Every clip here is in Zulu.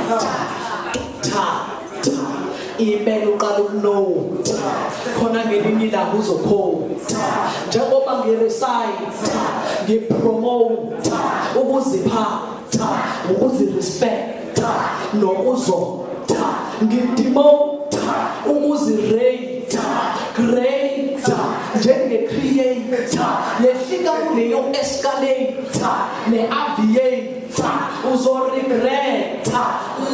Ta ta impela uqala ukunotha khona ngelinye ilanga uzokhotha njengoba ngirecite ngipromote ukuziphatha ukuzirespecta nokuzotha ngidemote ukuzirate greater njenge-creator yehlika kuleyo escalator ne-aviator uzoregreta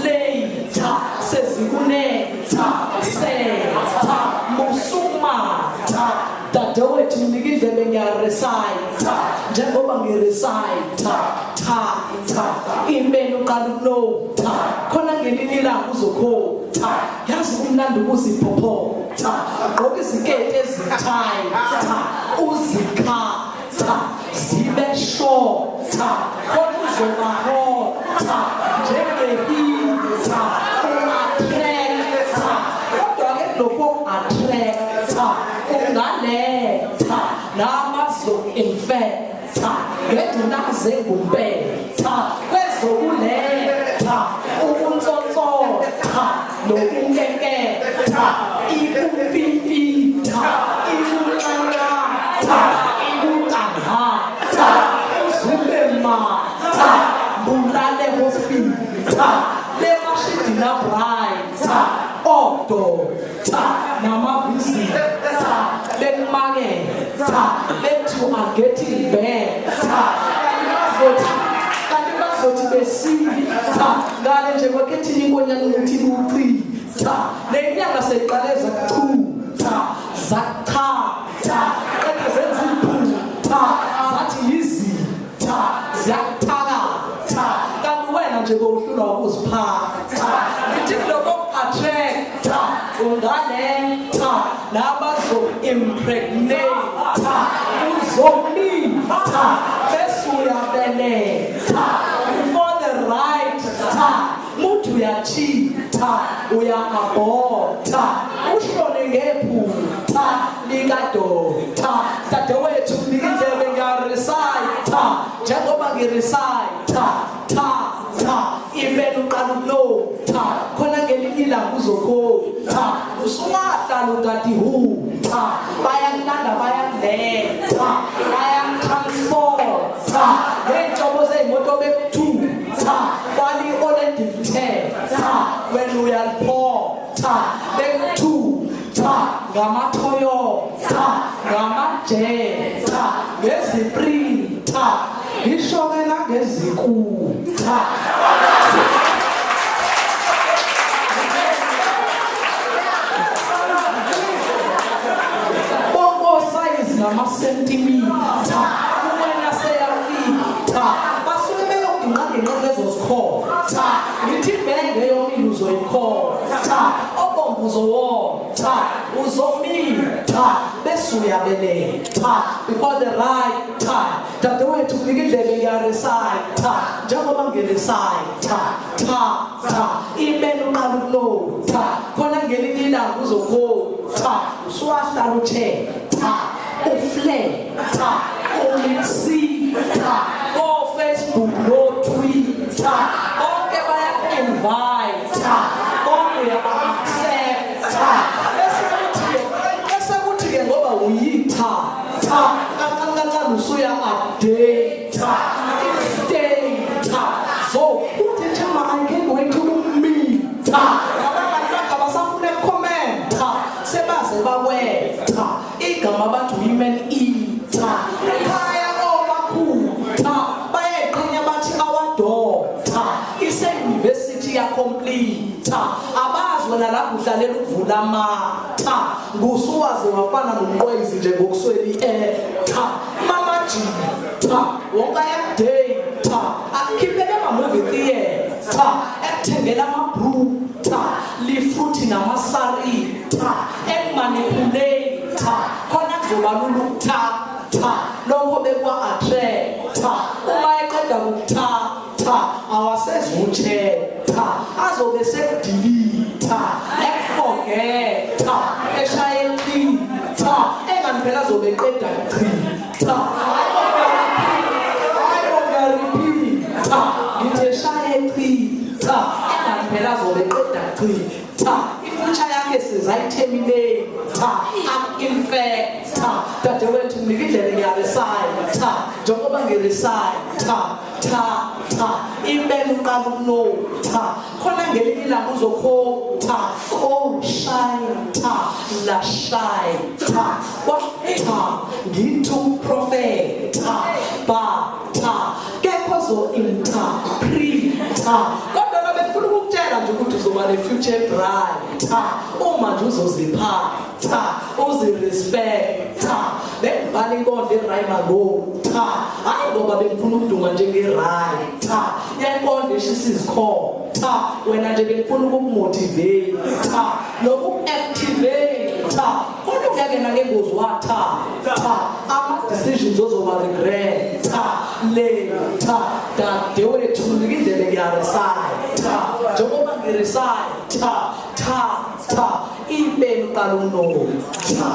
later sezikunetha setha musumatha dadewethu mnika indlebe ngiyarecita njengoba ngirecita tha tha impela uqala ukunotha khona ngelinye ilanga uzokhotha yazi kumnandi ukuziphophotha gqoka iziketi ezithayi uzikhatha zibe shorta khona uzobahotha njengehitha u-attracta kodwa-ke lokho ku-attracta ungaletha namazoku-infecta ngegcinaze ngumpetha kwezokuletha ukuntsontsotha nokunkenketha ikumpimfitha ikuncanqatha ikucanhatha uzube matha bulale hospital lemashidina brighter odokta namavizitha bekumaketha bethi you are getting better kanti bazothi besitha ngale nje kwakhethini inkonyane ukuthi ibuchitha le nyanga seyiqale zakuchutha zachatha qede zenza iphutha zathi yizitha ziyakuthakatha kanti wena nje bowuhlulwa ukuziphatha ngithi kuloko ku-attracta ungaletha nabazo-impregnata uzomitha bese uyabeletha before the right time muthi uyachitha uya-abhotha ushone ngephutha likadotha dadewethu mnika indlebe ngiyarecita njengoba ngirecita tha tha impela uqala ukunotha khona ngelinye ilanga uzokhotha usuwahlala ukati hutha bayakulanda bayakuletha bayakutransporta ngey'nhlobo zey'moto bekuthutha bali-olendimthetha wena uyaliphotha bekuthutha ngama-Toyota ngamajetha ngeziprinta ngisho-ke nangezikutha bonke osayizi namasentimitha kuwena seyafitha basuke beyoginqaginqa kulezo zikhotha ngithi ibhenge yomile uzoyikhotha obomvu uzowotha uzomitha bese uyabeletha before the right time dadewethu kunika indlebe ngiyarecita njengoba ngirecita tha tha impela uqala ukunotha khona ngelinye ilanga uzokhotha usuwahlala uthetha ufletha umixitha ko-Facebook no-Twitter bonke bayaku-invite bonke uyaba-accepta bese kuthi-ke ngoba uyitha tha kancane kancane usuya-update i-state so uthi chama I can't wait to meet abangani bakhe abasafuna ukukhomenta sebaze bakwetha igama bathi women eater ekhaya omakhutha bayayiqhenya bathi our daughter ise-university yacomplete abazi wena lapho uhlalela ukuvula amatha ngusuwaze wafana nomqwezi nje ngokuswela i-etha mamajitha wonke ayakudeyitha akukhiphele ama-movie theatre ekuthengela amabruta lifruthi namasarita ekumanipulate khona kuzoba lula ukuthatha lokho bekwa-attracta uma eqeda kukuthatha awasezuthetha azobe sekudelete ekuforgetha eshaye echitha engani phela azobe eqeda kuchitha hayi bo ngiyarepeata ngithi eshaye echitha engani. phela azobe eqeda chitha ifuture yakhe sizayiterminate ak-infecta dadewethu nginika indlela ngiyaresayitha njengoba ngiresayitha tha tha impela uqala ukunotha khona ngelinye ilanga uzokhotha oh shayitha la shayitha kwatha ngithi uprofetha batha kekho zo-interpreta kodwa bebefuna ukukutshela nje ukuthi uzoba ne-future bright uma nje uzoziphatha uzirespecta bengibhala inkondlo erayima ngotha hhayi ngoba bengifuna ukuduma njengerayitha yenkondlo eshisa izikhotha wena nje bengifuna ukukumotivate nokuku-activate kodwa ungeke nangengozi wathatha ama-decisions ozoba regreta later dadewethu nika indlebe ngiyaresayitha njengoba ngiresayitha tha tha impela uqala ukunotha.